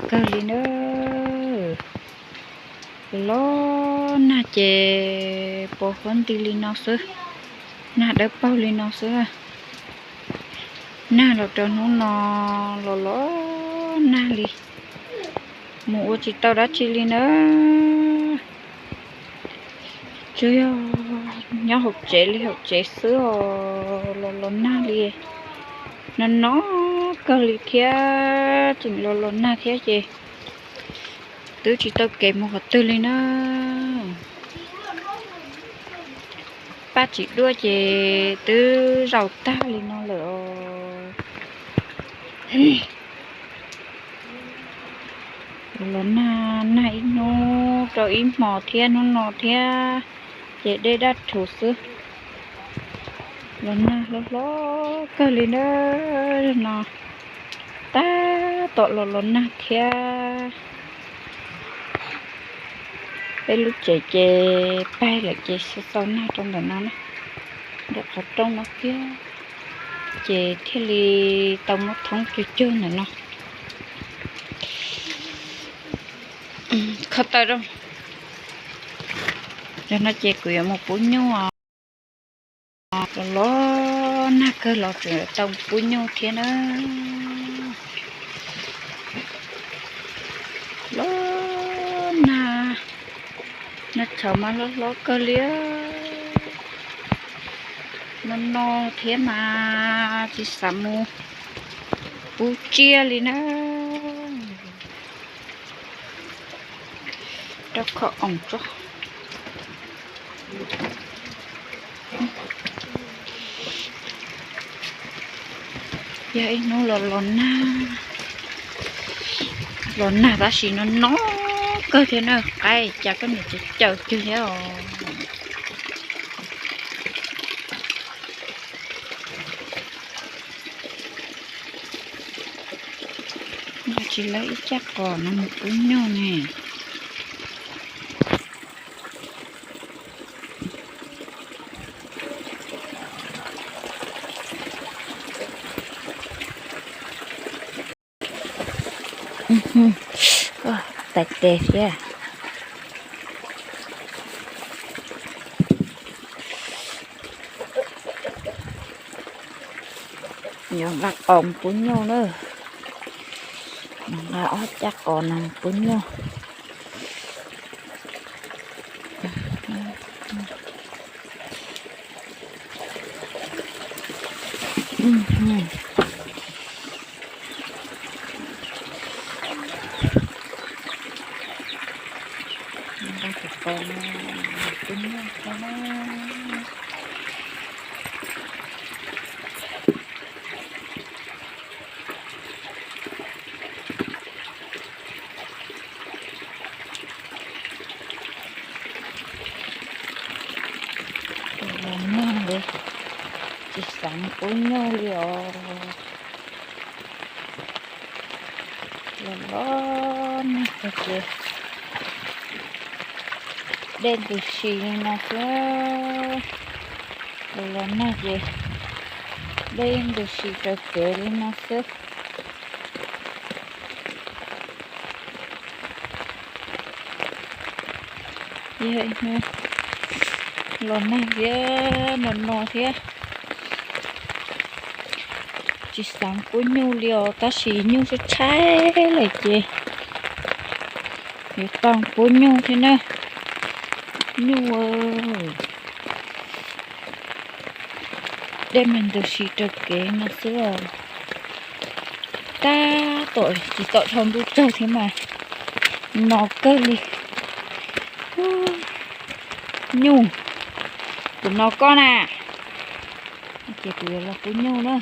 kawg li na. Los nag ces pos huab nti li no xwb, nag dawb paug li no xwb. Nag los rau hnub no los los nag li, mus ua tsis tau dab tsi li na. Tsuas yog nyob hauv tsev li hauv tsev xwb os, los los nag li no no kawg li thiab, tseem los los nag thiab ces twb tsis tau kev mus qhov twg li na. Paj tsis duaj ces twb zaum tag li no lawm os. Los nag, nag ib hnub rau ib hmos thiab hnub no thiab, ces dej daj rhuv xwb. Los nag hlob hlob kawg li na no, tab tom los los nag thiab. Peb lub tsev ces pag lawm ces xau nag rau ntawm no na, ntawm qhov rooj no kiag, ces thiaj li tau muab thoob cug cug ntawm no. Kho taw rau. Yog no ces kuv yuav mus pub nyuj os. Los los nag kawg los tseem tau pub nyuj thiab na. Los nag, nag tshauv mas hlob hlob kawg li. No no thiab mas tsis xav mus pub tsiaj li na. Rau kho oom tso. Yog ib hnub los los nag, los nag tab sis no no kawg thiab na, qaib cas koj niam tsis caws cug thiab os. Yog tsis lawv ib caj qos no mus pub nyuj ne. Tais tes thiab. Yuav nqa qos mus pub nyuj na. Nqa ob caj qos no mus pub nyuj. Los nag li, tsis xav pub nyuj li os. Los los nag kawg ces dej ntws si li no xwb. Los los nag ces dej ntws si raws kev li no xwb. Yog ib hnub los nag thiab no no thiab, tsis xav pub nyuj li os, tab sis nyuj tshaib tshaib lawm ces yuav tau pub nyuj thiab na. Nyuj, dej mas ntws si raws kev no xwb os. Tab tom tsis txog dhau ntuj tsaug thiab mas no kawg li. Nyuj, kuv no koj na, ces kuv yuav los pub nyuj na.